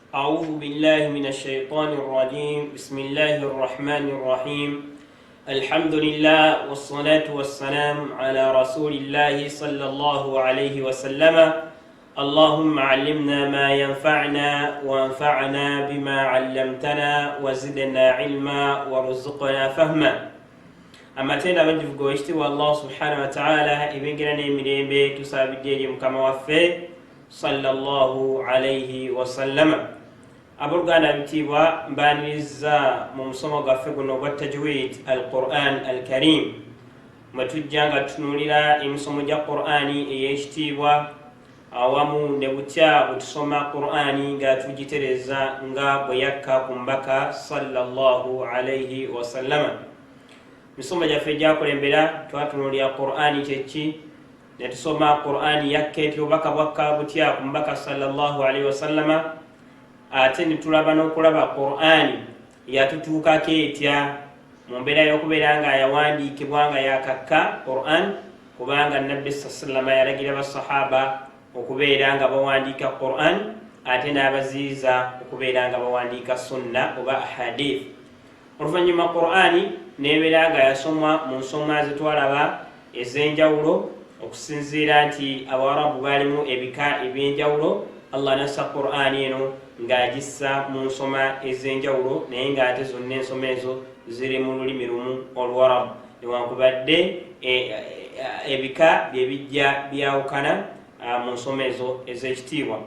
أعوذ بالله من الشيطان الرجيم. بسم الله الرحمن الرحيم. الحمد لله والصلاة والسلام على رسول الله صلى الله عليه وسلم. اللهم علمنا ما ينفعنا وانفعنا بما علمتنا وزدنا علما وارزقنا فهما. Amatenda amanjivu g'owekitiibwa Allah subhanahu wataala, ebyengera n'emirembe tusabidde eri mukama waffe sallallahu alaihi wasallama. Abooluganda bitiibwa, mbaniriza mu musomo gwaffe guno ogwa tajwid al Quran al Karim, mwe tujja nga tutunuulira emisomo gya Qurani ey'ekitiibwa awamu ne butya bwe tusoma Qurani nga tugitereza nga bwe yakka ku mbaka sallallahu alaihi wasallama. Misomo gyaffe egyakulembera twatunuulira Qurani kyeki, netusoma Qurani yakka etya, obubaka bwakka butya ku mubaka sallallahu alaihi wasallama, ate netulaba n'okulaba Qurani yatutuukako etya mu mbeera y'okubeera nga yawandiikibwa nga yakakka Quran, kubanga Nabbi sa sallama yalagira basahaba okubeera nga bawandiika Quran, ate n'abaziiza okubeera nga bawandiika sunna oba ahadith. Oluvannyuma Qurani nebeera nga yasomwa mu nsoma zetwalaba ez'enjawulo, okusinziira nti Abawarabu baalimu ebika ebyenjawulo. Allah nassa Qurani eno ng'agissa mu nsoma ez'enjawulo, naye ng'ate zonna ensoma ezo ziri mu lulimi lumu Oluwarabu, newankubadde ebika byebijja byawukana mu nsoma ezo ez'ekitiibwa.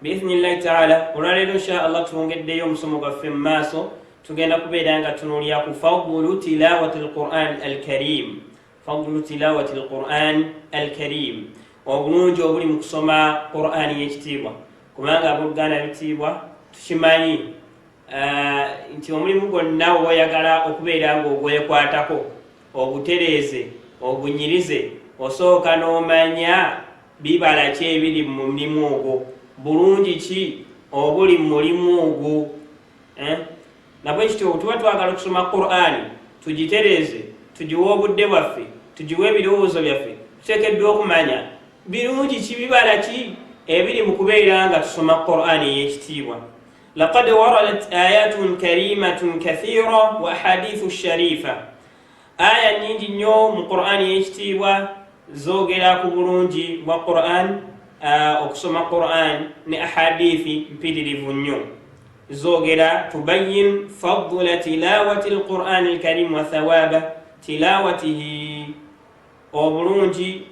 Biithnillahi taala, olwaleero insha Allah twongeddeyo omusomo gwaffe mu maaso. Tugenda kubeera nga tunuulira ku fadlu tilawati alquran alkarim, fadlu tilawati alquran alkarim, obulungi obuli mu kusoma Qurani y'ekitiibwa. Kubanga abooluganda bitiibwa, tukimanyi nti omulimu gwonna oba oyagala okubeera ng'ogwekwatako, ogutereeze, ogunyirize, osooka n'omanya bibala ki ebiri mu mulimu ogwo, bulungi ki obuli mu mulimu ogwo, eh? Nabwe kityo tuba twagala okusoma Qur'ani tugitereeze, tugiwe obudde bwaffe, tugiwe ebirowoozo byaffe, tuteekeddwa okumanya birungi ki, bibala ki ebiri mu kubeera nga tusoma Qur'ani ey'ekitiibwa. Laqad waradat ayatun karimatun kathira wa ahadithu sharifa. Aya nyingi nnyo mu Qur'ani ey'ekitiibwa zoogera ku bulungi bwa Quran, okusoma Quran, ne ahadithi mpitirivu nnyo zoogera tubayin fadula tilawati lqurani lkarim wa thawaba tilawatihi. Obulungi,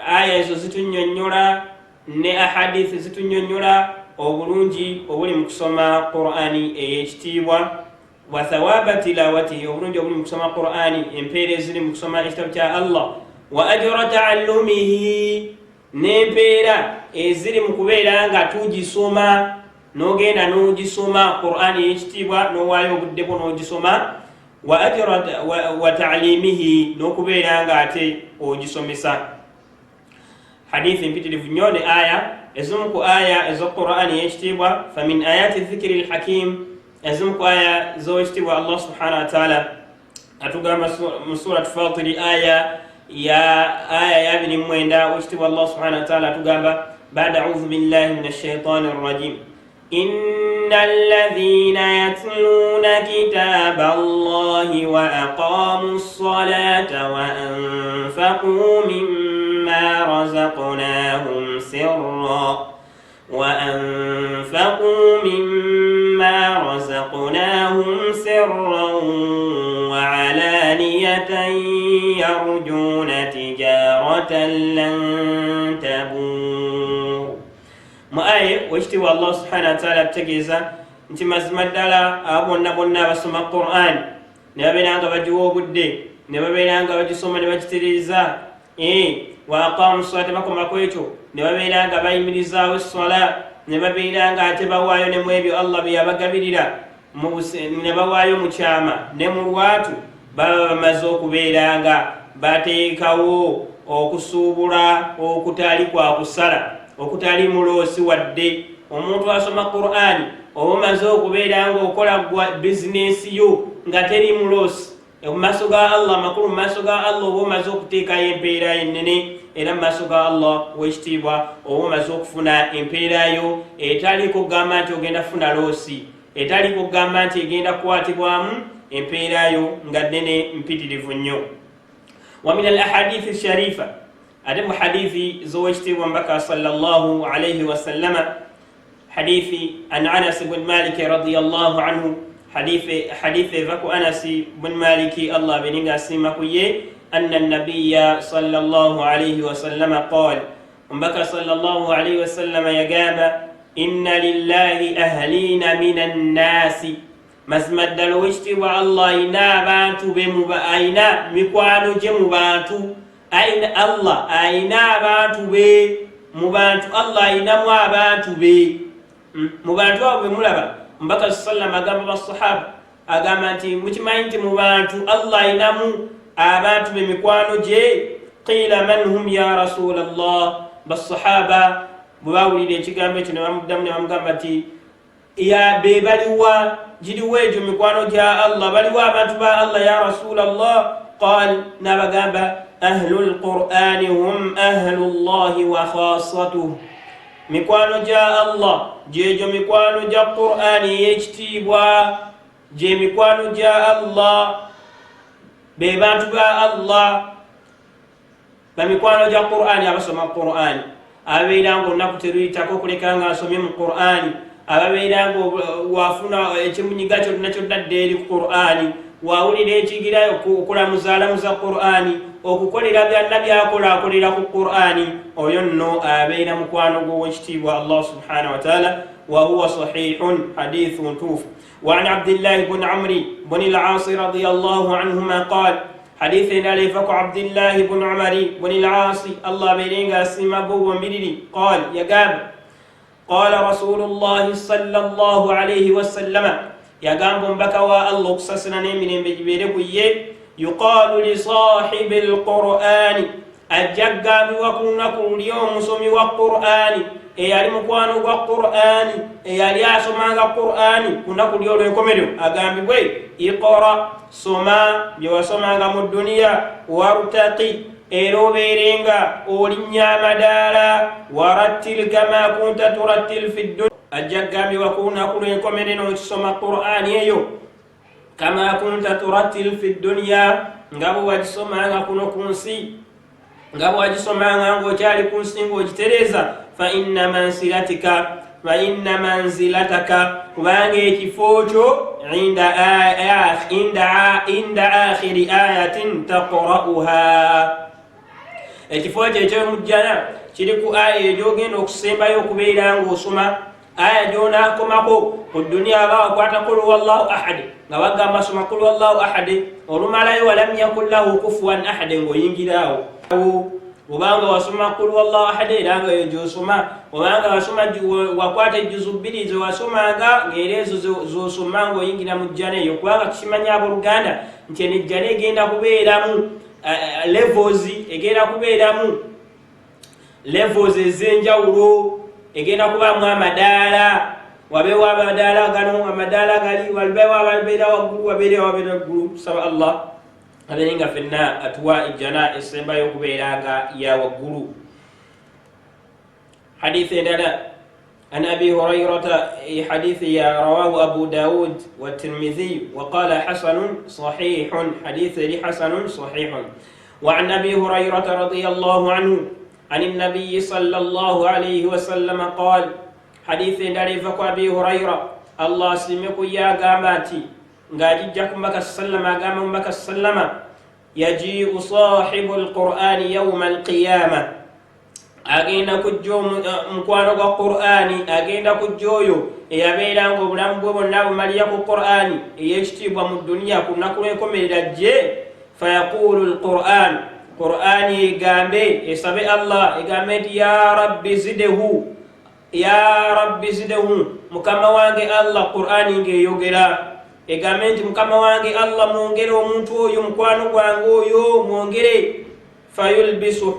aya ezo zitunyonyola ne ahadithi zitunyonyola obulungi obuli mu kusoma Qurani ey'ekitiibwa, wa thawaba tilawatihi, obulungi obuli mu kusoma Qurani, empeera eziri mu kusoma ekitabo kya Allah, wa ajra taallumihi, n'empeera eziri mu kubeera nga tugisoma, n'ogenda n'ogisoma Qurani ey'ekitiibwa, n'owaayo obudde bwo n'ogisoma, wa ajra wa taalimihi, n'okubeera nga ate ogisomesa. Hadithi mpitirivu nnyo ne aya, ezimu ku aya eza Qurani ey'ekitiibwa. Famin ayati dhikiri lhakim, ezimu ku aya z'owekitiibwa Allah subhanahu wataala atugamba mu Surat Fatiri, aya ya 29, owekitiibwa Allah subhanahu wataala atugamba bada audhu billahi min ashaitani rrajim: إن الذين يتلون كتاب الله وأقاموا الصلاة وأنفقوا مما رزقناهم سرا وأنفقوا مما رزقناهم سرا وعلانية يرجون تجارة لن تبور. Mu aya, wekitiibwa Allah subhanahu wataala atutegeeza nti mazima ddala abo bonna bonna abasoma Quran ne babeera nga bagiwa obudde, ne babeera nga bagisoma ne bagitereeza, wa aqamu swala, tebakomako ekyo, ne babeera nga bayimirizaawo eswala, ne babeera nga ate bawaayo ne mu ebyo Allah bye yabagabirira, ne bawaayo mu kyama ne mu lwatu, baba bamaze okubeera nga bateekawo okusuubula okutali kwa kusala, okutali muloosi wadde. Omuntu asoma Qur'ani oba omaze okubeera nga okola gwa bizinensi yo nga teri muloosi. Mu maaso ga Allah, amakulu mu maaso ga Allah oba omaze okuteekayo empeera ennene, era mu maaso ga Allah w'ekitiibwa oba omaze okufuna empeerayo etaliiko kugamba nti ogenda kufuna loosi, etaliiko kugamba nti egenda kukwatibwamu, empeerayo nga nnene mpitirivu nnyo. Wa min al ahadithi sharifa, ate mu hadithi z'owekitiibwa Mubaka sallallahu alaihi wasallama, hadithi an Anas bun Maliki radiallahu anhu, hadithi eva ku Anasi bun Maliki, Allah abeere nga asiima ku ye, anna nabiya sallallahu alaihi wasallama qal, Omubaka sallallahu alaihi wasallama yagamba, inna lillahi ahlina min annaasi, mazima ddala owekitiibwa Allah ayina abantu be, ayina mikwano gye mu bantu, Allah ayina abantu be mu bantu, Allah ayinamu abantu be mu bantu abo bemulaba. Omubaka sallama agamba basahaba, agamba nti mukimanyi nti mu bantu Allah ayinamu abantu be, mikwano gye. Qiila man hum ya rasula llah, basahaba bwe bawulira ekigambo ekyo ne bamuddamu ne bamugamba nti ya be baliwa, giriwa egyo mikwano gya Allah, baliwa abantu ba Allah ya rasula llah? Qal, n'abagamba, ahlu lqurani hum ahlu llahi wa khasatuh, mikwano gya Allah gyegyo mikwano gya Qur'ani ey'ekitiibwa, gye mikwano gya Allah, be bantu ba Allah, bamikwano gya Qur'ani, abasoma Qur'ani, ababeera nga olunaku teruyitako okuleka nga asomye mu Qur'ani, ababeera nga wafuna ekimunyiga kyonna kyonna dda eri ku Qur'ani, wawulira ekigira okulamuza alamuza Qur'ani, okukolera byonna byakola akolera ku Qur'ani, oyo nno abeera mukwano gw'owekitiibwa Allah subhanahu wataala. Wahuwa sahihun, hadithu ntuufu. Waan Abdillahi buni Amri buni Lasi radiallahu anhuma qal, hadithi endala eva ku Abdillahi buni Umari buni Lasi, Allah abeere nga asiima bo bombiriri, qal, yagamba, qala rasulu llahi salllah alaihi wasallama, yagamba omubaka wa Allah okusasira n'emirembe gibeere ku ye, yuqaalu lisahibi lqur'ani, ajja kugambibwa ku lunaku luli omusomi wa Qur'ani eyali mukwano gwa Qur'ani, eyali asomanga Qur'ani, ku lunaku luli olw'enkomerero agambibwe, iqra, soma bye wasomanga mu duniya, wartaqi, era obeerenga olinnya amadaala, warattil kama kunta turattil fi dunya, ajja kugambibwa ku lunaku lw'enkomerero okisoma Qur'ani eyo, kama kunta turattil fi dunya, nga bwe wagisomanga kuno ku nsi, nga bwe wagisomanga ng'okyali ku nsi ng'ogitereeza, fa inna manzilatika, fa inna manzilataka, kubanga ekifo kyo, inda akhiri ayatin taqra'uha, ekifo kyo ekyomujjana kiri ku aya egyogenda okusembayo okubeera ng'osoma, aya gyonakomako ku duniya. Aba wakwata kul wallahu ahad, nga bagamba soma kul wallahu ahad, olumalayo walam yakun lahu kufuwan ahad, ng'oyingiraawo. Obanga wasoma kul wallahu ahad, era nga eyo gyosoma, obanga wasoma wakwata ejuzu bbiri zewasomanga, ngaera ezo zosoma ngaoyingira mu jjana eyo. Kubanga tukimanya abooluganda nti eno ejjana egenda kubeeramu levels, egenda kubeeramu levels ez'enjawulo, egenda kubaamu amadaala, wabeewo amadaala gano, amadaala gali, wabeewo ababeera waggulu, wabeere wabeera waggulu. Tusaba Allah abeere nga ffenna atuwa ejjana esembayo okubeera nga ya waggulu. Hadithi endala, an Abi Hurairata, hadithi ya rawahu Abu Daud والترمذي وقال حسن صحيح، حديث حسن صحيح. وعن أبي هريرة رضي الله عنه عن النبي صلى الله عليه وسلم قال، حديث endala eva ku Abi Huraira, Allah asiime ku ye, agamba nti ng'agijja ku Mubaka sallama, agamba Mubaka sallama, yajiu sahibu lqur'ani yauma alqiyama, agenda kujja mukwano gwa Qur'ani, agenda kujja oyo eyabeera nga obulamu bwe bwonna bumalira ku Qur'ani ey'ekitiibwa mu duniya, ku lunaku lw'enkomerera jje, fayaqulu lquran, Qur'ani egambe, esabe Allah, egambe nti ya rabbi zidehu, ya rabbi zidehu, mukama wange Allah. Qur'ani ng'eyogera egambe nti mukama wange Allah, mwongere omuntu oyo, mukwano gwange oyo mwongere. Fayulbisu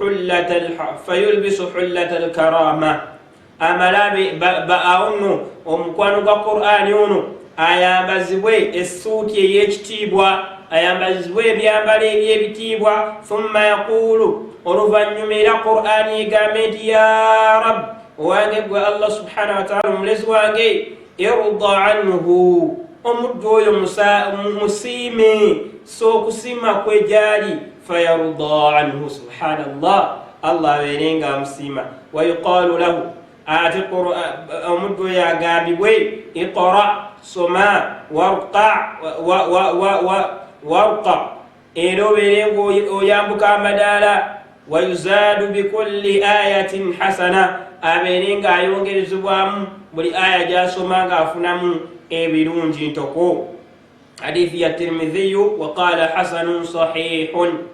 hullata alkarama, amalabe awo nno omukwano gwa Qur'ani ono ayambazibwe essuuti ey'ekitiibwa, Ayambazibwe ebyambalo ebyebitiibwa. Thumma yaqulu, oluvannyuma era Qur'ani egambe nti ya Rab, owange gwe Allah subhanahu wataala, omulezi wange, irda anhu, omuddu oyo musiime, so okusiima kwe gyali. Fayarda anhu, subhanallah, Allah abeere nga amusiima. Wayuqalu lahu, ate omuddu oyo agambibwe iqra, soma, warqa, era obeere nga oyambuka amadaala. Wayuzaadu bikulli ayatin hasana, abeere nga ayongerezebwamu buli aya gyasoma ng'afunamu ebirungi ntoko. Hadithi ya Tirmidhiyu, waqala hasanun sahihun.